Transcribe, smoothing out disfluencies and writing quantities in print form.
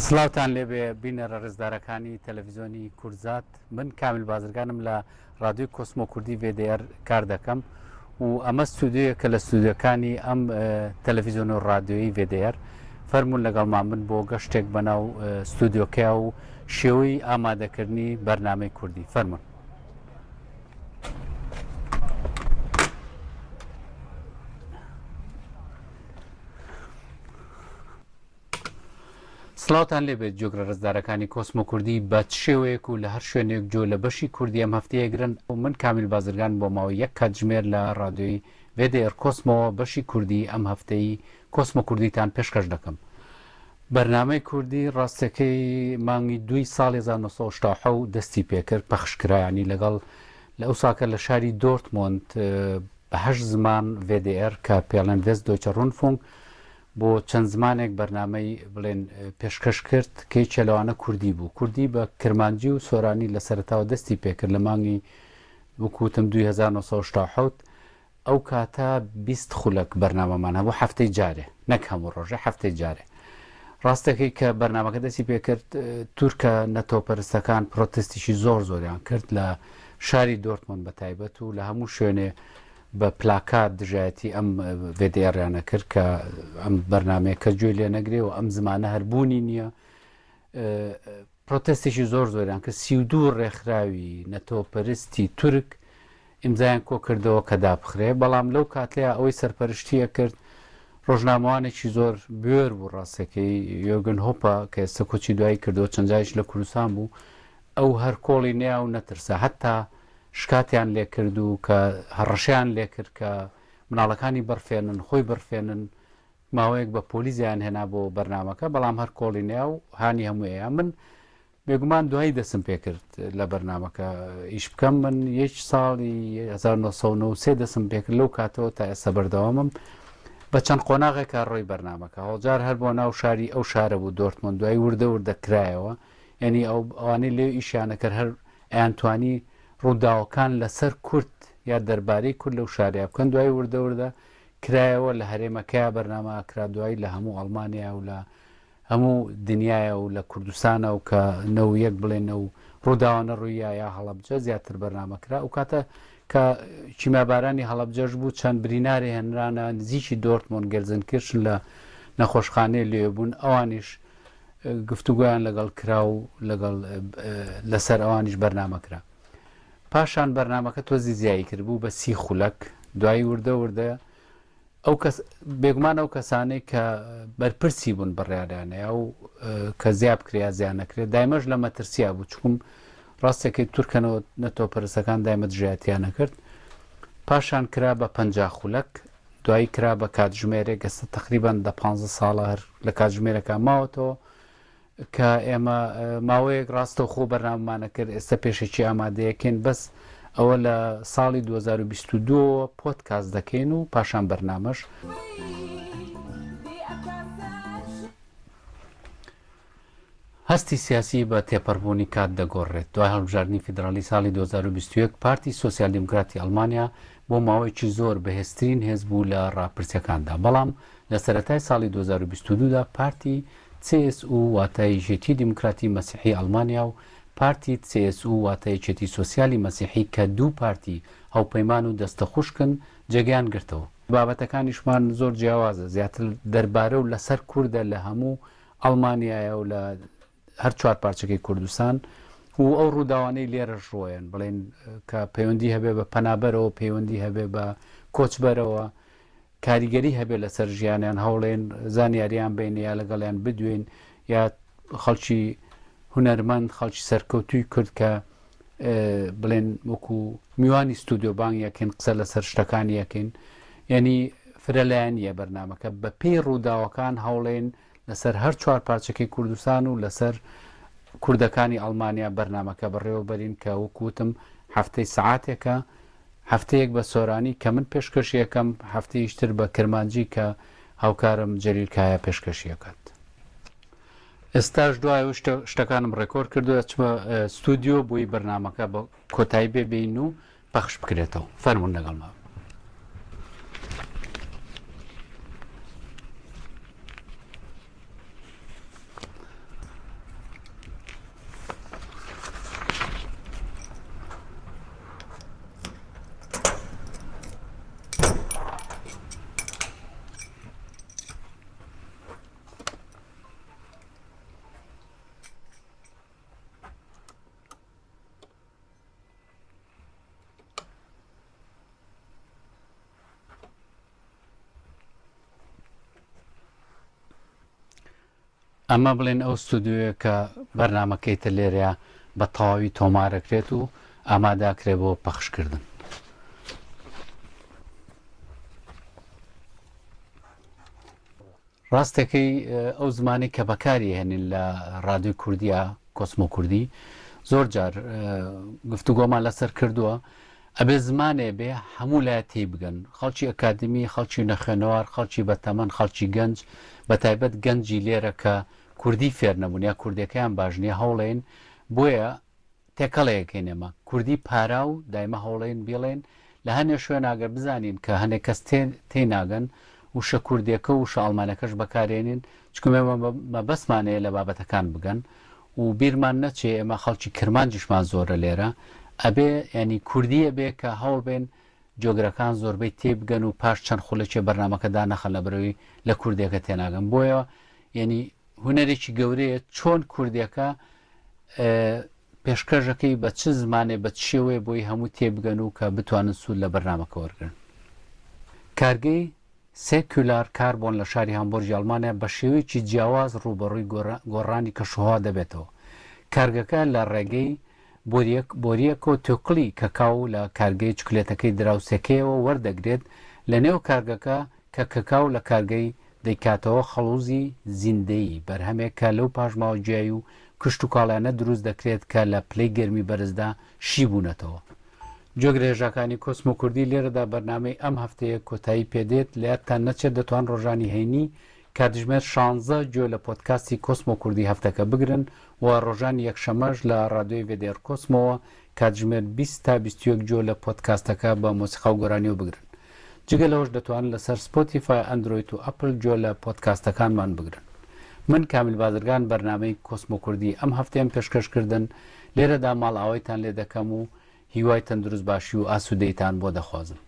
سڵاوتان لێبێ بینەرە ڕێزدارەکانی تەلەفیزۆنی کوردزات من کامیل بازرگانم لە ڕادیۆی کۆسمۆ کوردی VDR کار دەکەم و ئەمە ستودیۆیەکە لە ستودیۆکانی ئەم تەلەفیزیۆن و ڕادیۆیی VDR فەرمونون لەگەڵمان بن بۆ گەشتێک بەناو ستودیۆکەیا و شێوەی ئامادەکردنی بەرنامەی کوردی فەرمونون. سڵاوتان لێبێت جۆگرە ڕزدارەکانی کۆسمۆ کوردی بە چ شێوەیەک و لە هەر شوێنێک جۆ لە بەشی کوردی ئەم هەفتەیە گرن و من کامیل بازرگان بۆ ماوەی یەک کاتژمێر لە ڕادیۆی VDR کۆسمۆوە بەشی کوردی ئەم هەفتەی کۆسمۆ کوردیتان پێشکەش دەکەم. بەرنامەی کوردی ڕاستەکەی مانگی دووی ساڵی 1970 دەستی پێکرد پەخش کرا ینی لەگەڵ لە ئەوساکە لە شاری دۆرتمۆند بە هەشت زمان VDR کە پێڵێن Westdeutscher Rundfunk بۆ چەند زمانێک بەرنامەی بڵێن پێشکەش کرد کە یەکێ لەوانە کوردی بوو. کوردی بە کرمانجی و سۆرانی لە سەرەتاوە دەستی پێکرد لە مانگی وەکو وتم دووی 1987 ئەو کاتە 20 خولەک بەرنامەمان هەبوو هەفتەی جارێ نەک هەموو ڕۆژێ هەفتەی جارێ. ڕاستەکەی کە بەرنامەکە دەستی پێکرد تورکە نەتەوەپەرستەکان پرۆتستیشی زۆر زۆریان کرد لە شاری دۆرتمۆند بە تایبەت و لە هەموو شوێنێ بە پلاکارد دژایەتی ئەم ڤێدێڕیانە کرد کە ئەم بەرنامەیە کەس گوێی لێ نەگرێ و ئەم زمانە هەر بوونی نییە پرۆتستێکی زۆر زۆریان کرد 32 ڕێکخراوی نەتەوەپەرستی تورک ئیمزایان کۆ کردەوە کە دابخرێ بەڵام لەو کاتەیە ئەوەی سەرپەرشتیە کرد ڕۆژنامەوانێکی زۆر بوێر بوو ڕاستەکەی یۆرگن هۆپە کە ئێستا کۆچی دوایی کردەوە چەند جاریش لە کوردستان بوو ئەو هەر کۆڵی نیا و نەترسا هەتا شکاتیان لێکرد و کە هەڕەشەیان لێکرد کە مناڵەکانی بڕفێنن خۆی بڕفێنن ماوەیەک بە پۆلیسیان هێنا بۆ بەرنامەکە بەڵام هەر کۆڵی نیا و هانی هەموویە من بێگومان دوایی دەسم پێکرد لە بەرنامەکە ئیش بکەم من یەک ساڵی 1993 دەسم پێکرد لەو کاتەوە تا ئێستا بەردەوامم بە چەند قۆناغێکە ڕۆی بەرنامەکە هەڵجار هەر بۆ ناو شاری ئەو شارە بوو دۆرتمۆند دوای وردە وردە کرایەوە یعنی ئەو ئەوانەی لێ ئیشیانەکرد هەر ئەیانتوانی ڕووداوەکان لەسەر کورد یا دەربارەی کورد لەو شارەیا بکەن، دوای وردە وردە کرایەوە لە هەرێمەکەیا بەرنامە ئەکرا دوایی لە هەموو ئەڵمانیا و لە هەموو دنیایا و لە کوردستانا و کە نەو یەک بڵێن ئەو ڕووداوانە ڕوویا یا هەڵەبجە زیاتر بەرنامە کرا ئەو کاتە کە کیمیابارانی هەڵەبجەش بوو چەند برینارێ هێنرانە نزیکی دۆرتمۆند گێلزنکیرشن لە نەخۆشخانەی لێ بوون ئەوانیش گفتوگۆیان لەگەڵ کرا و لەگەڵ لەسەر ئەوانیش بەرنامە کرا. پاشان بەرنامەکە تۆزی زیایی کرد بوو بە سی خولەک، دوایی وردە وردە ئەو کەس بێگومان ئەو کەسانەی کە بەرپرسی بوون بڕیاریانەیە و کە زیا بکرێ یا زیا نەکرێت دایمەش لە مەترسیا بوو چکم ڕاستەکەی تورکەنەوە نەتەوەپەرستەکان دایمە دژایەتیان نەکرد پاشان کرا بە 50 خولەک دوایی کرا بە کاتژمێرێک ئێستا تەقریبەن دە پانزە ساڵە هەر لە کاتژمێرەکە ماوەتەوە کە ئێمە ماوەیەک ڕاستەوخۆ بەرنامەمانە کرد ئێستا پێشەکی ئامادەیەکەین بەس ئەوە لە ساڵی 2022ەوە پۆدکاست دەکەین و پاشان بەرنامەش. هەستی سیاسی بە تێپەڕبوونی کات دەگۆڕرێت. دوای هەڵبژاردنی فیدراڵی ساڵی 2021، پارتی سۆسیال دیموکراتی ئەڵمانیا بۆ ماوەیەکی زۆر بەهێزترین هێز بوو لە ڕاپرسییەکاندا، بەڵام لە سەرەتای ساڵی 2022 دا پارتی CSU واتە یەکێتی دیموکراتی مەسیحی ئەڵمانیا و پارتی CSU واتە یەکێتی سۆسیالی مەسیحی کە دوو پارتی هاوپەیمان و دەستەخوشکن جێگەیان گرتەوە. بابەتەکانیشمان زۆر جیاوازە، زیاتر دەربارە و لەسەر کوردە لە هەموو ئەڵمانیایە و لە هەر چوار پارچەکەی کوردستان و ئەو ڕووداوانەی لێرەش ڕۆیەن بڵێن کە پەیوەندی هەبێ بە پەنابەرەوە پەیوەندی هەبێ بە کۆچبەرەوە کاریگەری هەبێ لەسەر ژیانیان هەوڵێن زانیاریان بین یا لەگەڵیان بدوێن یا خەڵکی هونەرمەند خەڵکی سەرکەوتوی کورد کە بڵێن وەکو میوانی ستودیۆ بانگ یەکەین قسە لەسەر شتەکان یەکەین یعنی فرەلایەنیە بەرنمەکە بە پێی ڕووداوەکان هەوڵێن لەسەر هەر چوار پارچەکەی کوردستان و لەسەر کوردەکانی ئەڵمانیا بەرنمەکە بەڕێوەبەرین کە وەکوتم هەفتەی سعاتێکە هەفتەیەک بە سۆرانی کە من پێشکەشی ئەکەم هەفتەیەکی تر بە کرمانجی کە هاوکارم جەلیل کایا پێشکەشی ئەکات. ئێستاش دوای ئەوەی شتەکانم ڕێکۆرد کردووە ئەچمە ستودیۆ بۆی بەرنامەکە بە کۆتایی بێ بین و پەخش بکرێتەوە. فەرموون لەگەڵما بن. ئەمە بڵێن ئەو ستۆدیۆیە کە بەرنامەکەی تر لێرەیە بە تەواوی تۆمارەکرێت و ئامادەکرێت بۆ پەخشکردن. ڕاستەکەی ئەو زمانەی کە بەکاری هێنین لە ڕادیۆی کوردیا کۆسمۆ کوردی زۆر جار گفتوگۆمان لەسەر کردووە ئەبێ زمانێ بێ هەموو لای تێی بگەن خەڵکی ئەکادمی خەڵکی نەخوێنەوار خەڵکی بەتەمەن خەڵکی گەنج بە تایبەت گەنجی لێرە کە کوردی فێر نەبوون یا کوردەکەیان باش نییە هەوڵێن بۆیە تێکەڵێکەین ئێمە کوردی پاراو دایمە هەوڵێن بیڵێن لە هەنێ شوێن ئەگەر بزانین کە هەنێ کەس تێ تێی ناگەن وشە کوردیەکە و وشە ئەڵمانەکەش بەکارێنین چونکە ئێمە مەبەستمان هەیە لە بابەتەکان بگەن و بیرمان نەچێ ئێمە خەڵکی کرمانجیشمان زۆرە لێرە ئەبێ یانی کوردی ئەبێ کە هەوڵ بێن جۆگرەکان زۆربەی تێبگەن و پاش چەند خولەکێ بەرنامەکە دانەخەن لە بەرەوەی لە کوردیەکە تێناگەن بۆیە یانی هونەرێکی گەورەیە چۆن کوردیەکە پێشکەشەکەی بە چ زمانێ بە چ شێوەیە بۆی هەموو تێبگەن و کە بتوانن سوود لە بەرنامەکە وەرگرن. کارگەی سێکولار کاربۆن لە شاری هامبۆرگی ئەڵمانیا بە شێوەیەکی جیاواز ڕووبەڕووی گۆڕانی کەشوهەوا دەبێتەوە. کارگەکە لە ڕێگەی بۆرییەکەوە تێکڵی کەکاو لە کارگەی چوکلێتەکەی دراوسێکەیەوە وەردەگرێت، لەنێو کارگەکە کە کەکاو لە کارگەی دەیکاتەوە خەڵوزی زیندەیی، بەرهەمێک کە لەو پاشماوە گیای و کشتوکاڵیانە دروست دەکرێت کە لە پلەی گەرمی بەرزدا شی بوونەتەوە. گوێگرە هێژاکانی کۆسمۆ کوردی لێرەدا بەرنامەی ئەم هەفتەیە کۆتایی پێدێت، لەیادتان نەچێت دەتوان ڕۆژانی هەینی کاتژمێر شانزە گوێ لە پۆدکاستی کۆسمۆ کوردی هەفتەکە بگرن و ڕۆژانی یەکشەمەش لە ڕادیۆی ڤێدێر کۆسمۆوە کاتژمێر 20 تا 21 گوێ لە پۆدکاستەکە بە مۆسیقا و گۆرانیەوە بگرن. جگە لەوەش دەتوانن لەسەر سپۆتیفای، ئەندرۆید و ئەپل گوێ لە پۆدکاستەکانمان بگرن. من کامیل بازرگان بەرنامەی کۆسمۆ کوردی ئەم هەفتەیەم پێشکەش کردن، لێرەدا ماڵئاوایتان لێ دەکەم و هیوای تەندروست باشی و ئاسوودەیتان بۆ دەخوازم.